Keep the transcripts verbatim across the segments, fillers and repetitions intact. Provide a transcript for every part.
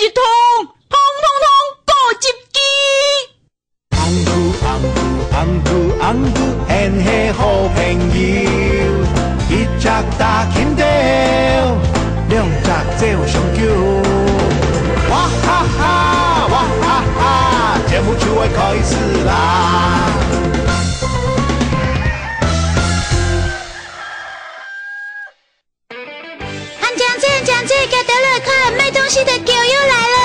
一通，通通通，果汁機。紅牛，紅牛，紅牛，紅牛，𠊎係好朋友。一隻打跈斗，兩隻走上橋。哇哈哈，哇哈哈，節目就愛開始啦！ 很靚仔，很靚仔，遽兜來看，賣東西个狗又來了。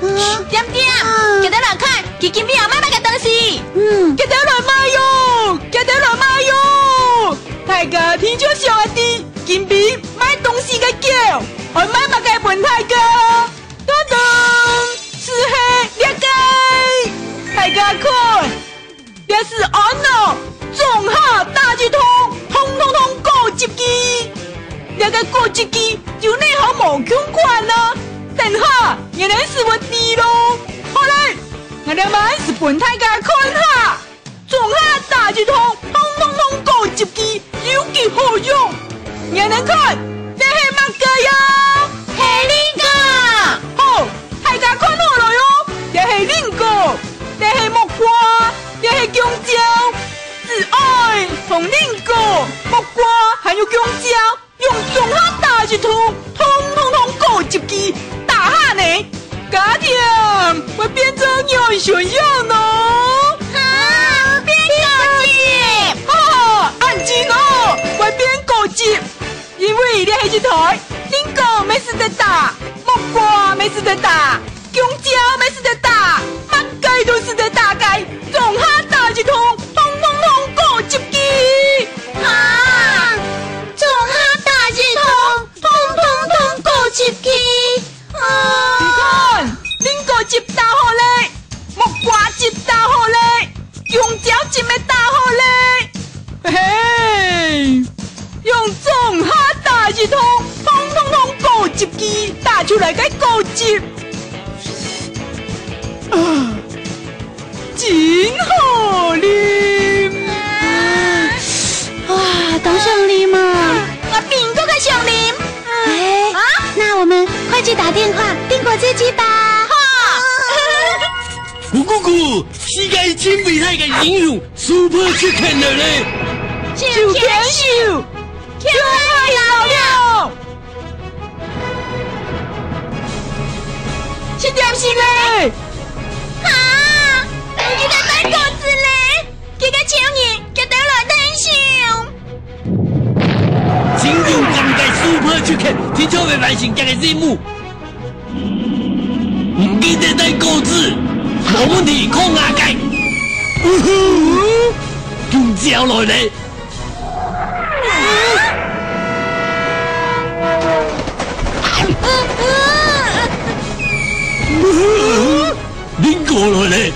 嗯，嗯。恬恬，嗯。遽兜來看，佢今晡日愛賣麼个東西？嗯。遽兜來買喲，遽兜來買喲！大家定著想愛知，今晡日賣東西个狗，愛賣麼个分大家？噔噔，就係這個！大家看， 這係安到，總下打一通，通通通果汁機。這個果汁機有哪項無共款呢？等下，𠊎等就會知囉。好咧，𠊎等慢慢就分大家看下，總下打一通，通通通果汁機有幾好用。 你等看，這係麼个呀？係蘋果。好，大家看好來哦，這係蘋果，這係木瓜，這係弓蕉。只愛同蘋果、木瓜還有弓蕉，用總下打一通，通通通果汁機打下呢， 該甜會變做軟綿綿哦。哈，變果汁！哈哈，恁精哦，會變果汁。因為這係一台，蘋果乜使得打，木瓜乜使得打，弓蕉乜使得打，麼个都使得打个，總下打一通，通通通果汁機。哈，總下打一通，通通通果汁機。 你看，蘋果汁打好咧，木瓜汁打好咧，弓蕉汁乜打好咧。嘿嘿，用總下打一通，通通通果汁機打出來个果汁。啊， 真好啉！啊，當想啉啊！𠊎比你還想啉！哎，啊？那我們快去打電話訂果汁機吧。好。咕咕咕，世界盡偉大个英雄Super Chicken來咧！手牽手，共下去鬥料！ 食點心咧！哈，佢在賣果汁咧！這個超人，遽兜來𢯭手！真勇敢个Super Chicken，定著會完成佢个任務。毋記得帶果汁，無問題，看𠊎个！嗚呼，弓蕉來咧！ 蘋果來咧！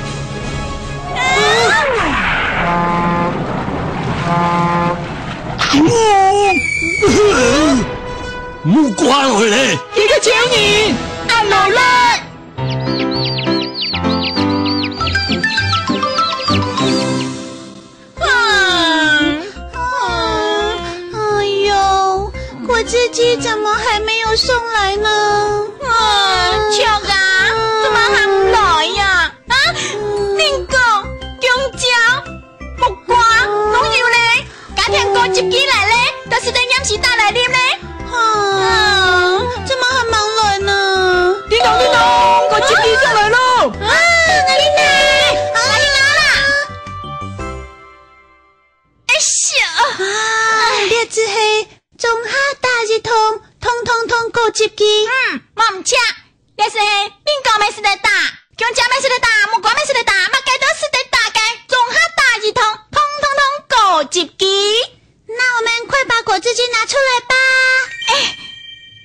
木瓜來咧！這個超人，恁勞力！ 嗯，嗯，哎喲，果汁機怎麼還沒有送來呢？啊，巧啊，怎麼還毋來呀？啊，蘋果、弓蕉、木瓜，攏有咧，加添果汁機來咧，都係等臨時打來啉咧。啊，怎麼還吂來呢？叮咚叮咚，果汁機送來咯！啊，𠊎來拿，𠊎來拿啦！ 哎呀！啊，這就係總下打一通，通通通果汁機。嗯，無毋著，這就係蘋果乜使得打，弓蕉乜使得打，木瓜乜使得打，麼个都使得打个，總下打一通，通通通果汁機。那我們快把果汁機拿出來吧。哎，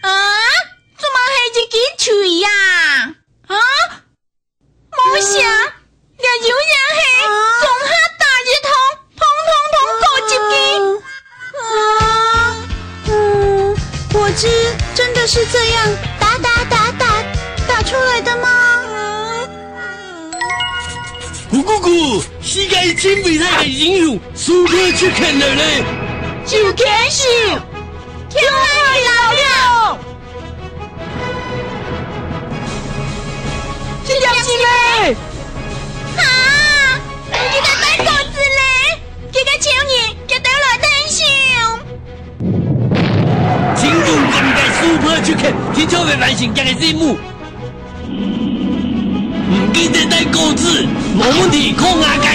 啊，怎麼係一支錘呀？啊？ 無想，這又也係總下打一通，通通通果汁機。啊，嗯，果汁真的是這樣打打打打打出來的嗎？咕咕咕，世界盡偉大个英雄Super Chicken來咧！手牽手，共下去鬥料！你就會完成這個任務。毋記得帶果子，無問題，靠𠊎个。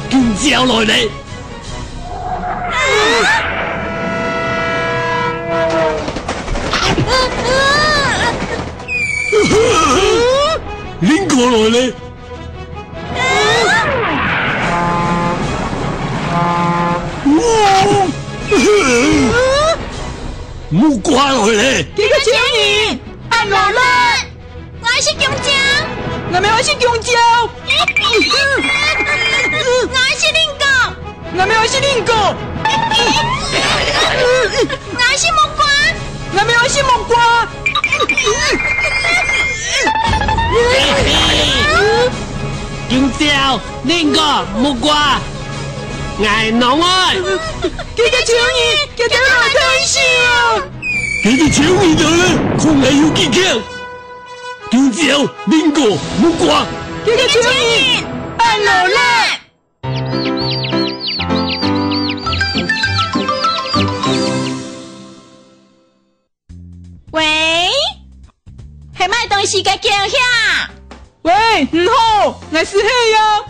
弓蕉來咧！蘋果來咧！ 木瓜來咧！這個超人，恁勞力！𠊎愛食弓蕉！𠊎乜愛食弓蕉！𠊎愛食蘋果！𠊎乜愛食蘋果！𠊎愛食木瓜！𠊎乜愛食木瓜！ 弓蕉、蘋果、木瓜，𠊎攏愛。這個超人，佢兜來貪食啊！這個超人來咧，看𠊎有幾巧！弓蕉、蘋果、木瓜，這個超人，恁勞力！ 喂？係買東西个叫聲？喂，你好，𠊎係Hei啊。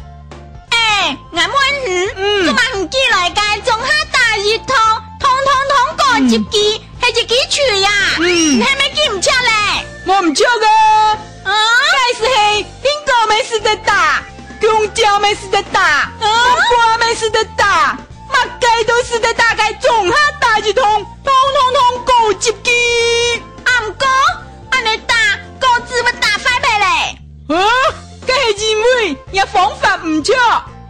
欸，𠊎問你，嗯。昨暗晡寄來个中下打一通，通通通果汁機，嗯。係一支槌啊？嗯。你係毋係記毋著咧？無毋著啊。啊？該係蘋果乜使得打，弓蕉乜使得打，啊？木瓜乜使得打， 麼个都使得打个中下打一通，通通通果汁機。啊，毋過，恁呢打，果子會打壞忒咧。啊，該係因為若方法毋著，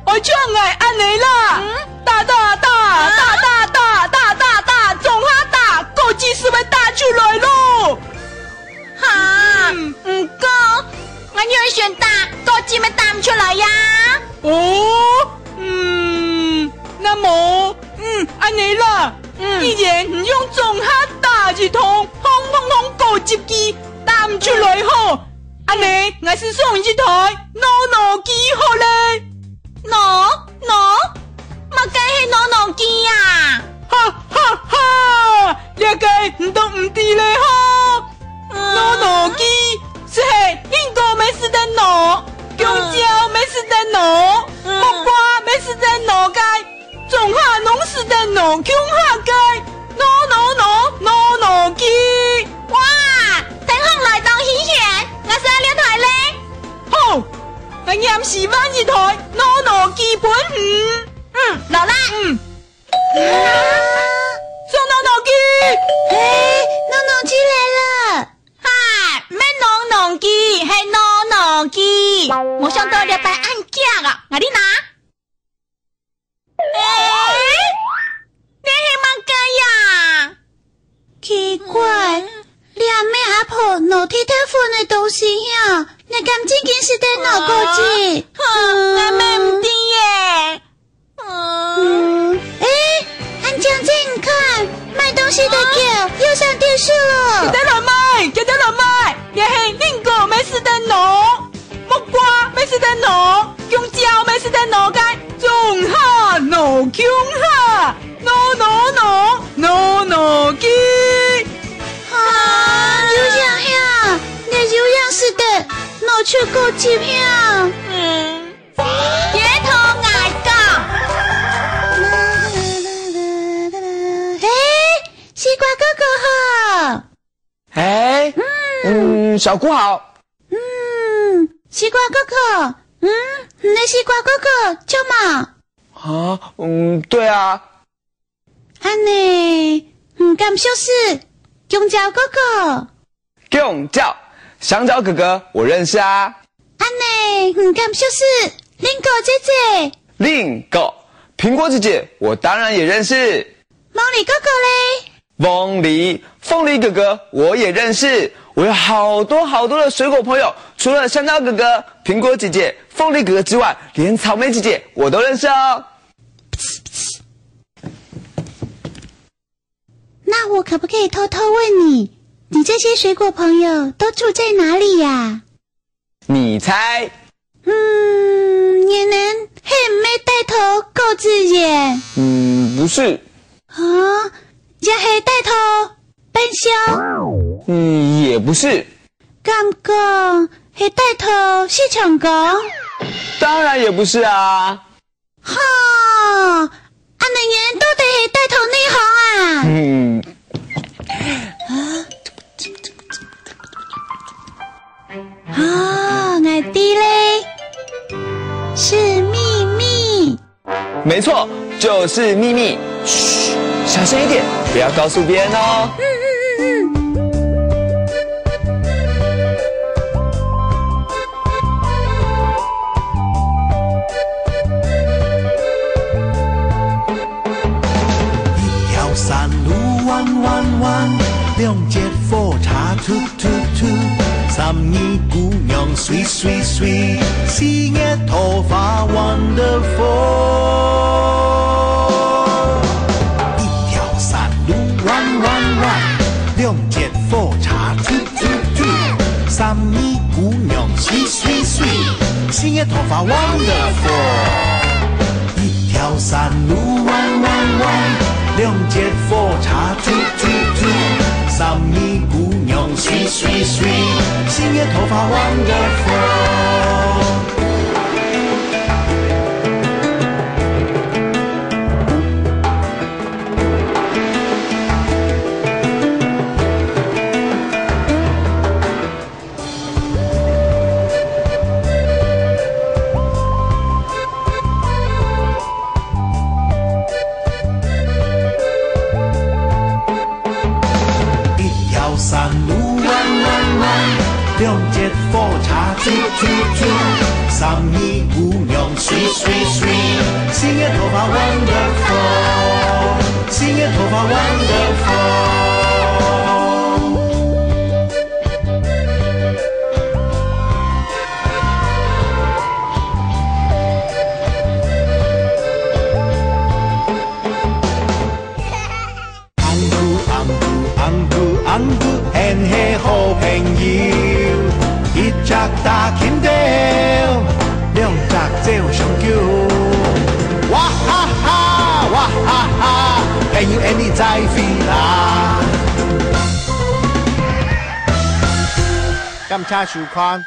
愛像𠊎恁呢啦。嗯？打打打，啊？打打打，打打打，中下打，果汁就會打出來咯。 哈，嗯。毋過，𠊎仰會選打，果汁乜打毋出來呀。哦，嗯，那麼，嗯，恁呢啦，嗯。既然你用中下打一通，通通通果汁機打毋出來吼，恁呢，𠊎就送你一台腦腦機好咧。腦，腦？麼个係腦腦機啊？哈哈哈，這個你都毋知咧吼。 腦腦機，就係蘋果乜使得腦，弓蕉乜使得腦，木瓜乜使得腦个，中下攏使得腦，共下个，腦腦腦，腦腦機。哇，聽講來當新鮮，𠊎想愛這台咧。好，𠊎黏時換一台腦腦機分你。嗯，勞力。嗯。 啊！送腦腦機！欸，腦腦機來了！哈，毋係腦腦機，係腦腦機。無想到這擺恁遽啊，𠊎來拿。欸，這係麼个呀？奇怪，這毋係阿婆腦忒忒粉个東西呀？你敢真經使得腦科技？啊，哼，𠊎乜毋知耶。 嗯，欸，恁靚，你看，賣東西个狗又上電視了。佢兜來賣，佢兜來賣，這係蘋果乜使得腦，木瓜乜使得腦，弓蕉乜使得腦个，中下腦共下，腦腦腦，腦腦機。啊，有影呀，你有影使得，腦出果汁呀。嗯。 這同𠊎講。嘿，西瓜哥哥好。嘿，嗯，小姑好。嗯，西瓜哥哥，嗯，你个西瓜哥哥，做麼？啊，嗯，對啊， 恁呢，你敢熟識弓蕉哥哥？弓蕉，香蕉哥哥我認識啊。恁呢，你敢熟識蘋果姐姐？蘋果，蘋果姐姐我當然也認識。鳳梨哥哥嘞？鳳梨，鳳梨哥哥我也認識。我有好多好多的水果朋友，除了香蕉哥哥、蘋果姐姐、鳳梨哥哥之外，連草莓姐姐我都認識哦。 那我可不可以偷偷問你，你這些水果朋友都住在哪裡呀？你猜？嗯，你等係毋係戴頭告子園？嗯，不是。啊，也係戴頭扮相？嗯，也不是。敢講係戴頭細長工？當然也不是啊。哈，恁樣到底係戴頭哪項啊？嗯。啊，啊，𠊎知咧，是秘密。 沒錯，就是秘密。噓，小聲一點，不要告訴別人哦。嗯，嗯，嗯，嗯。一條山路彎彎彎，兩節火車突 突突，三義姑娘媠媠媠，四月桃花wonderful。一條山路彎彎彎，兩節火車突突突，三義姑娘媠媠媠，四月桃花wonderful。 一條山路彎彎彎，兩節火車突突突，三義姑娘媠媠媠，四月桃花wonderful。 一條山路彎彎彎，兩節火車突突突，三義姑娘媠媠媠，四月桃花wonderful，四月桃花wonderful。 紅姑，紅姑，紅姑，紅姑，𫣆係好朋友。一隻打跈斗，兩隻走相救。哇哈哈，哇哈哈，朋友，𫣆俚再會啦！感謝收看。